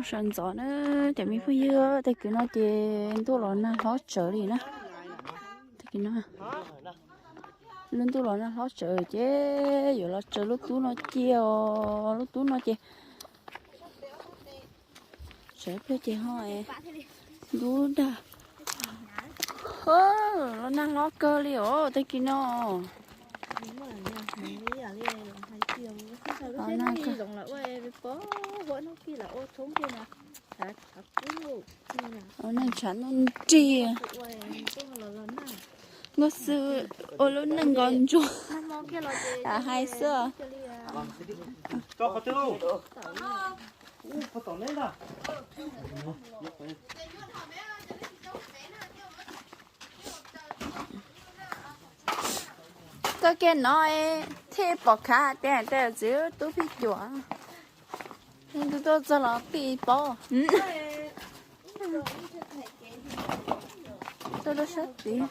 Sawv ntxov na, cov me phooj ywg, tag kis no ces ntuj los nag hlob tsawv li na. Tag kis no lub ntuj los nag hlob tsawv ces yuav los tsaws lub tub no cia os. Lub tub no ces tsaws pliag ces ho ntub dag. Los nag hlob kawg li os tag kis no. Neeg tshav ntuj nrig, nkauj xwb ua lub neej nkos ntsuag, hais xwb. Txoj kev no thiaj pom khav tias tej txiv tub Phij Cuam, tus tuaj txog los pij paub. Tuaj rau sab tid.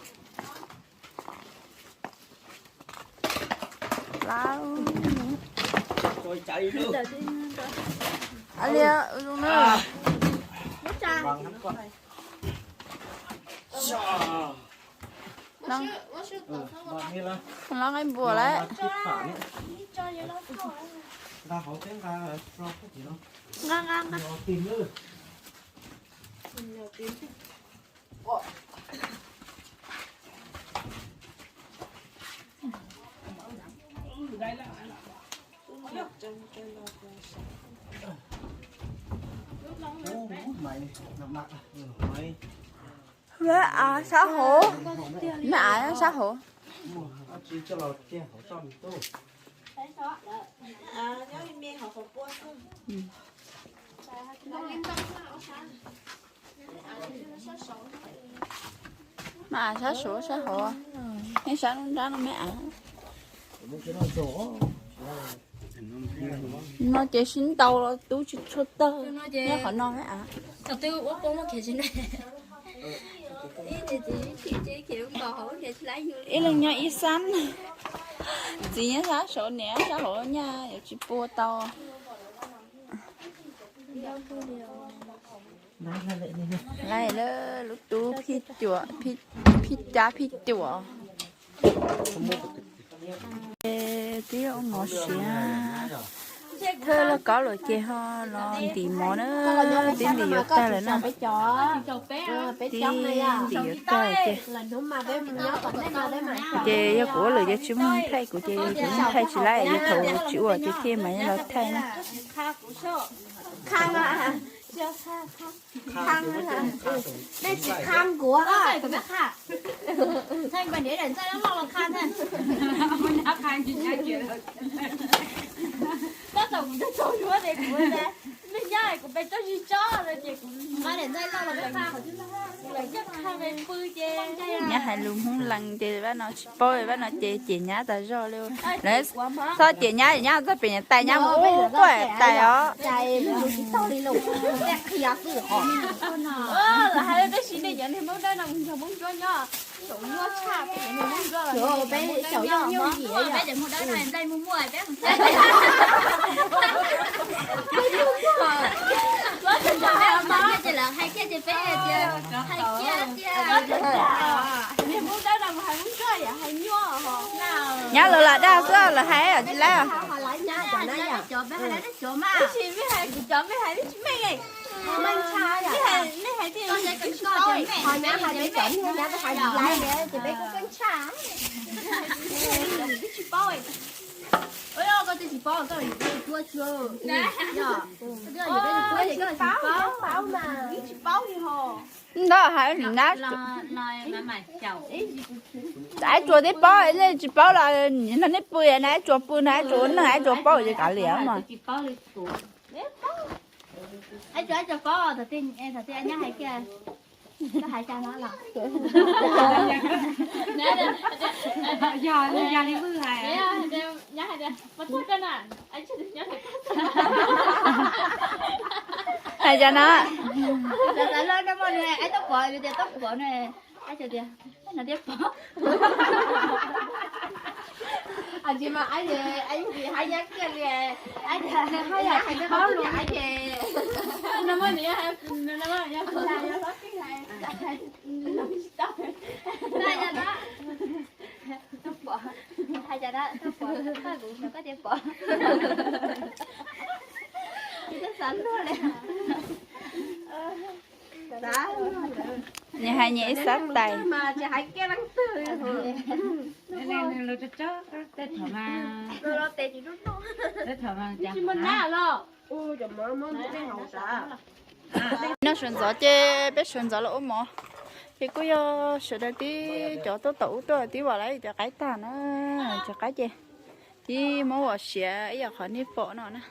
Los nqaij npua lawm. Maiv av sab hauv, maiv av sab hauv. Maiv av sab saud sab hauv, nej sab nruab nrab no maiv av. No ces sib ntaus los tub tsis tshua tawg, nyob qhov no maiv av. Ib leeg nyob ib sab, txiv nyob sab saud, niam sab hauv, nyaj yuav tsis pua tau. Lawv lub tub Phij Cuam, Phij Cab Phij Cuam. Twb ua mov siav, thawj lauj kaub lawm ces ho los ntim mov na, twb ntim yuav tag lawm na. Twb ntim yuav tag ces, ces yog kuv ua lawm ces tsis muaj thaij kuv ces kuv thaij tsis laib, yog thaum tsis ua ces thiaj mam los thaij na. Nej tsis qha kuv. Tab tom kuv tsaug tsaug duab ces kuv, nej nyob kuv pes tsob zis tsob no ces kuv, kuv los coj qha pw ces nyab hais lus Hmoob lees ces vaj no tsis paub, vaj no ces cem nyab tas zog li. Lawv txhob cem nyab, nyab txog pem niam tais nyab mus ua tais os. Lawv hais tab sis nej cov niag Hmoob Dawb no mus nrog Hmoob Ntsuab nyob, saum nyuaj tshaj peb cov niag Hmoob Ntsuab los. Ces lawv hais kiag ces peb hais tias, hais kiag tias niag Hmoob Dawb no mus hais Hmoob Ntsuab yam hais nyuaj. Nyab lawv lam dag xwb, lawv hais tsis laib. Cov peb hais lawv cov mas, tab sis mej hais kuv cov mej hais tsis meej. Mej hais, mej hais tias tsis paub, ho nyab hais peb cov mej hais tsis laib ces peb kuj keej tshaj. Twb tsis paub. Koj twb tsis paub, koj yuav peb tus duab tsis, yog, koj yuav peb tus duab ces koj tsis paub. Twb tsis paub li ho. Ntawd hais nab, nab tsuas tib paub, nej tsis paub los nrog nej pw, nab tsuas pw, nab tsuas ua neeg, nab tsuas paub ces kav liam mas. Yog li, yog li Vwj hais. Hais cas no? Xav xav loj no mas nws hais, aib tau pom, tias tau pom nws hais tias, no tias pom. Nws hais nyias ib sab tais. Noj sawv ntxov ces peb sawv ntxov los ua mov, ces kuj yog sawv daws tib cov tuaj tom ub tuaj tib vam lawv cov qaib tag na, cov qaib ces tib muab vom siav ib yam qhov nej pom no na.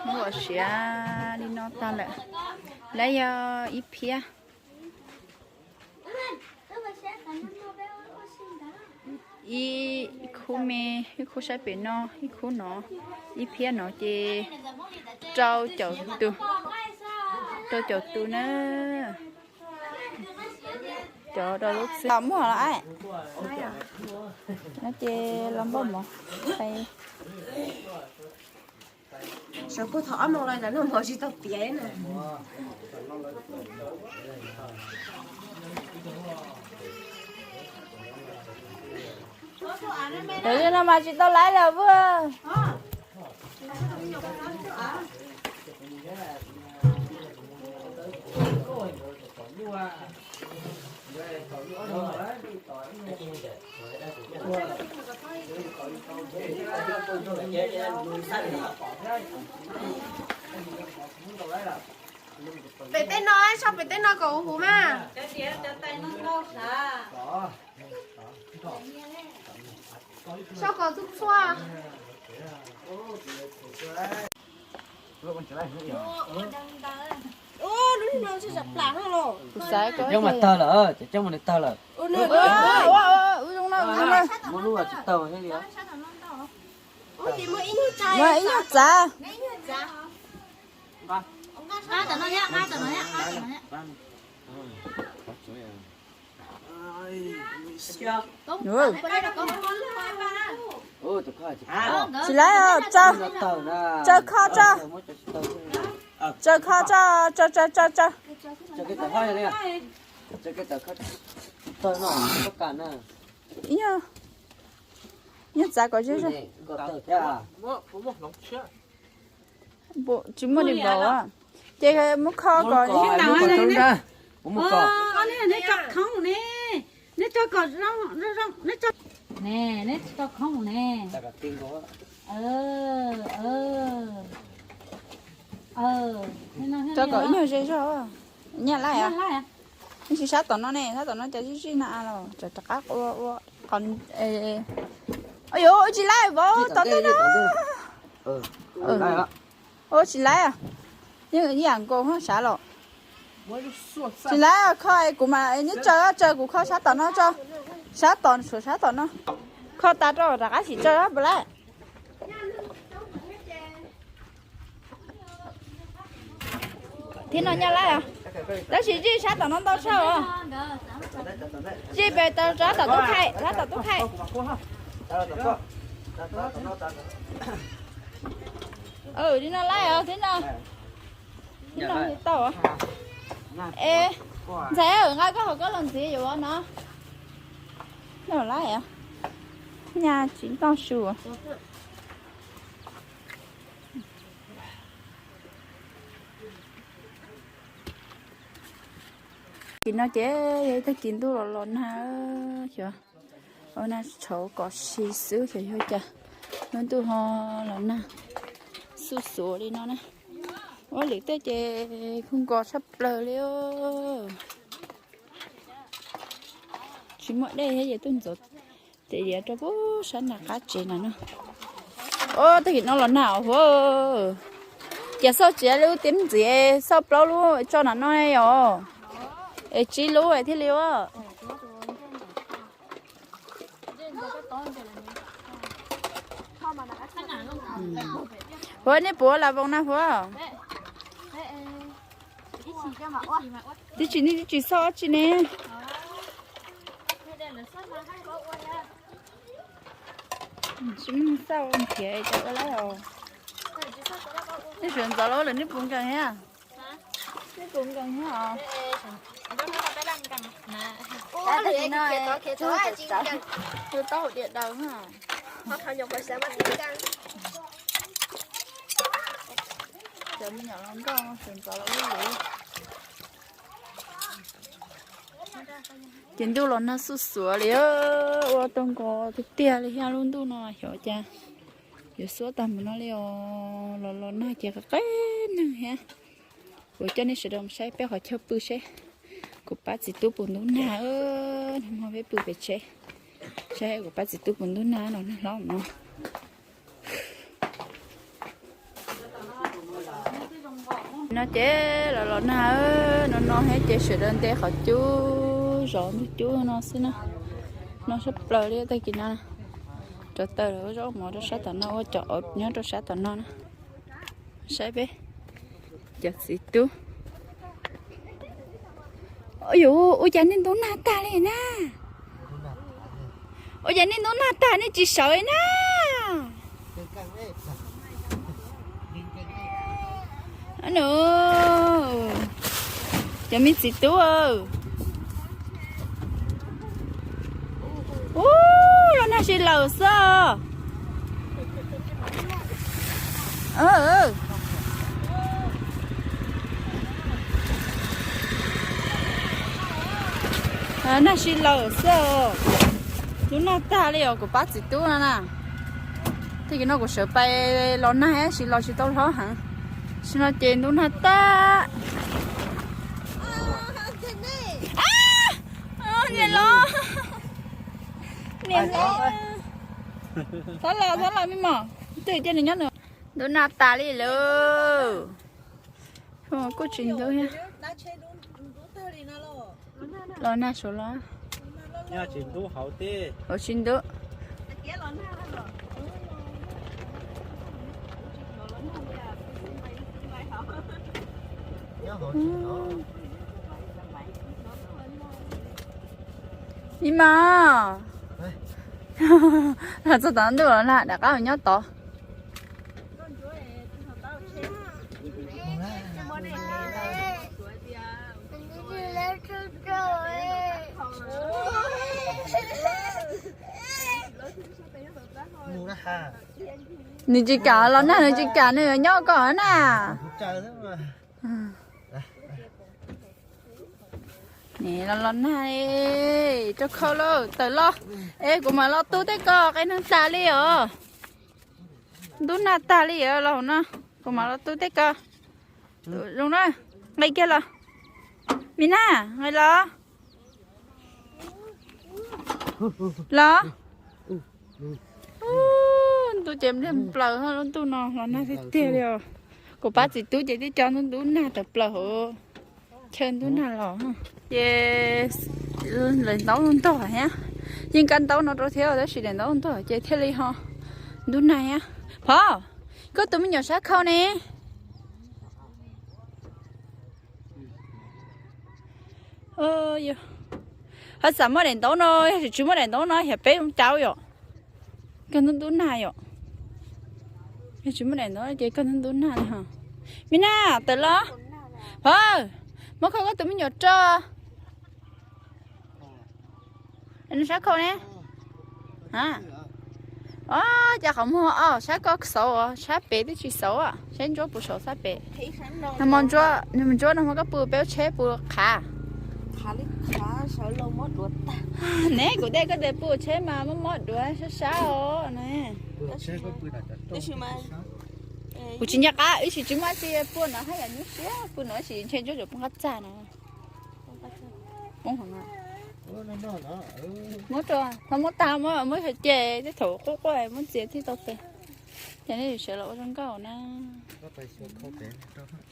Muab vom siav li no tag lawm, lawv yog ib phiab, ib khub me, ib khub saib pem no, ib khub no, ib phiab no ces rau caum tus, rau caum tus na. Cov rau lub txwb muaj los no ces los npaj mov. Sawv puag thaum ob moos los noj mov tsis tau tiav na. Cov no mas tsis tau laiv lawm puag. Pem tej no, so pem tej no kom huv huv mas. So kom txhua txhua. Coob mas tawg lawm, coob mas nws tawg lawm. Muaj lub tsis tawg thiab li. Muaj ib nyuag txav. Tsis laib, tsaws kho tso. Tsaws kho tso, tsaws tsaws tsaws tsaws. Ib nyuag txav kom ze zog. Tsis muaj li npaum, ces muab kho kom. Neb tso khoob ne, neb tso kom zoo zoo, neb tso, neb tso khoob ne. Tso kom ib nyuag ze zog. Nyaj laib os. Ib sim sab tom no ne, sab tom no cas zij zij na los rov qab ua ua. Yuav tsis laib vauv tom ntej no. Ua tsis laib, yeej ib yam nkaus sab los. Tsis laib kho kuv mas neb tsaws tsaws kuv kho sab tom no tso. Sab tom, sab tom no. Kho tas rau rov qab sim tsaws puas laib. Thiab no nyaj laib os. Tab sis zij sab tom no ntau tshaj os. Zij pem sab tom tub khai, sab tom tub khai. Li no laib os, thiab no, thiab no tau. Es ntxhais, nqa koj hauv koj los ntxiv yuav no. Laib, nyaj tsis ntau su. Kis no ces yog ib tag kis ntuj los los nag, xyov, nag tshauv kom si xwb xyov yog cas lub ntuj ho los nag xuj xuav li no na. Ua lwm tej ces kub nkos tshaj plaws li. Tsis muaj dej thiab ces tuaj ntxuav ces yuav rau pub sab nram qab tsev no na. Tag kis no los nag huv. Ces xauj tsis lub tib ntxiv, xauj plaub lub tso nram no os. Es tsib lub thiaj li ua. Huv, nej puas lam voos na huv? Tib tsis, nej tib tsis xauj dab tsi ne? Ua Tsis muaj xauj nrhiav cov ua laib os. Nej sawv ntxov los lawm nej puas nkees thiab? Nej puas nkees thiab os? Ua taub hau diam daws na. Cov me nyuam los nkauj sawv ntxov los lub luv. Ces ntuj los nag xuj xuav li, ua tau nkaus tiag tiag li thiab, lub ntuj no xyov cas yuav xuab tag mus no li os. Los los nag ces qab qab neeg thiab. Kuv coj nej sawv daws mus saib peb qhov chaw pw seb kuv pab txiv tub puas ntub nag. Nag hmo peb pw pem tsev, saib kuv pab txiv tub puas ntub nag los nag hlob no. No ces los los nag no no thiab ces sawv daws nte qhov cub zov ntug cub no xwb na. No sab plaws li tag kis no, rauv taws lawm ua zaub mov rau sab tom no, ua cov av nyob rau sab tom no na. Saib peb cov txiv tub. Yuav ua cas nej ntub nag tag li na? Ua cas nej ntub nag tag nej tsis sawv li na? Cov me txiv tub, ub, los nag si lawm xwb. Nag si lawm xwb. Ntub nag tag li os, kuv pab txiv tub no na. Tag kis no kuv sawv pais los nag tab sis los tsis tau hlob heev. Tam sim no ces ntub nag tag. Niam los, niam los, txhob los, txhob los me mos, twb cia nws nyob nws. Ntub nag tas li lawm. Kuj tsis ntub thiab. Los nag saud los. Tsis ntub. Me mos, los txog tom ntub los nag, rov qab mus nyob tod. Nws tsis kam los nag, nws tsis kam, nws yuav nyob ko na. Los los nag, rau khau lauj, tawm los. Es kuv mam los tu tej ko, qee neeg tas li os. Ntub nag tag li os, los hauv no. Kuv mam los tu tej ko. Zoo na, nqis kiag los. Me nag, nqis los. Los. Ub, ntuj ces nplaws, lub ntuj no los nag tiag tiag li os. Kuv pab txiv tub ces twb cov ntub nag tawm plaws hauv chaw ntub nag los. Ces lawv ntaub ntog thiab, yeej kab ntaub no rau thiab tab sis daim ntaub ntog ces thiaj li ho ntub nag thiab. Phov, koj tus me nyuam sab khau ne? Ho xam muaj daim ntaub no, yog tsis muaj daim ntaub no yog peb zoo caub yom. Kawg ntub ntub nag yom. Yog tsis muaj daim ntaub ces kawg ntub ntub nag li ho. Me nag, tawm los. Phov, muab kho koj tus me nyuam rau. Nws sab khau ne? Os, cas qhov muag os, sab koj xauv, sab pem twb tsis xauv, saib ntsuab puas xauv sab pem. Nws ntsuab, nws ntsuab no mas koj pw peb lub tsheb puas qhav? Ne kuv tej koj tias pw tsheb mas mob mob duav sab sab os ne. Kuv tsis nco qab, ib tsis tsis muaj tsi pw no haj yam nyuaj siab, pw no ib sim ntshe ntsuab yuav poob qab txag no. Poob hov no. Muab rau, ho muab tag, muab, muab ces tej thaum quaj quaj muab txiav thiaj tau pem. Ces nej sawv los ua zoo nkauj na.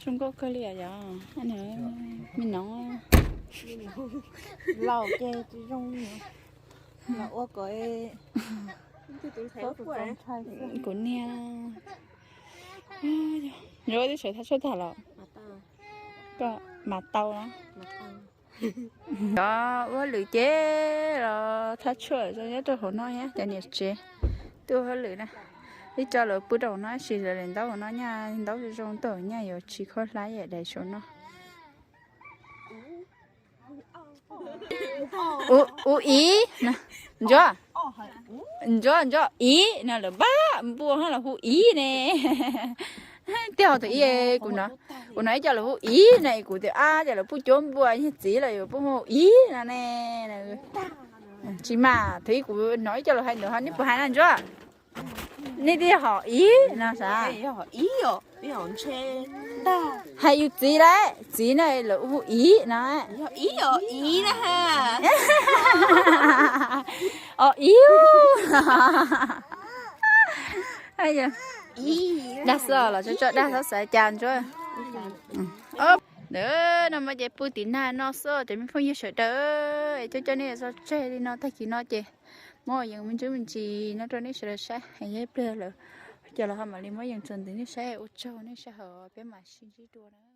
Zoo nkauj kawg li yom. Me no, laus ces tsis zoo, los ua kom kuv niag, yuav ua tib sawv thaj tshuaj tag los, koj mas tau los. Cov ua lwm ces los thaj tshuaj zoo nyob rau hauv no thiab, cov niam tsev Tuaj hauj lwm na, ib tso lawv pw rau no sis lawv ntaub no nyaj ntaub zoo zoo tuaj nyaj yuav tsis khaub hlab yam dais saum no. U iv, ntsuag, ntsuag ntsuag iv no lawv npaj npua ho los hu iv ne. Tej ho tus ib kuv hnov ib co lawv hu iv na, kuv tias ab cas lawv pub cuab npua yog txiv los yuav pub hu iv no ne. Tsis mas thaum ub kuv hnov ib co lawv hais ntawd ho nej puas hais na ntsuag? Nej twb yog hom iv no sav? Hais yus txiv lawm, txiv na lawv hu iv no. Os iv. Dag xwb los tso tso dag xwb xav cas ntsuag. Ntawm no mas ces pw tim nag no xwb cov me phooj ywg sawv daws, coj coj nej txog tseg li no tag kis no ces muab yees me ntsis me ntsis no rau nej sawv daws saib, yog ib pliag lawm ces los ho mam li muab yees txuas ntxiv nej saib, ua tsaug nej sij hawm, peb mam sib ntsib dua na.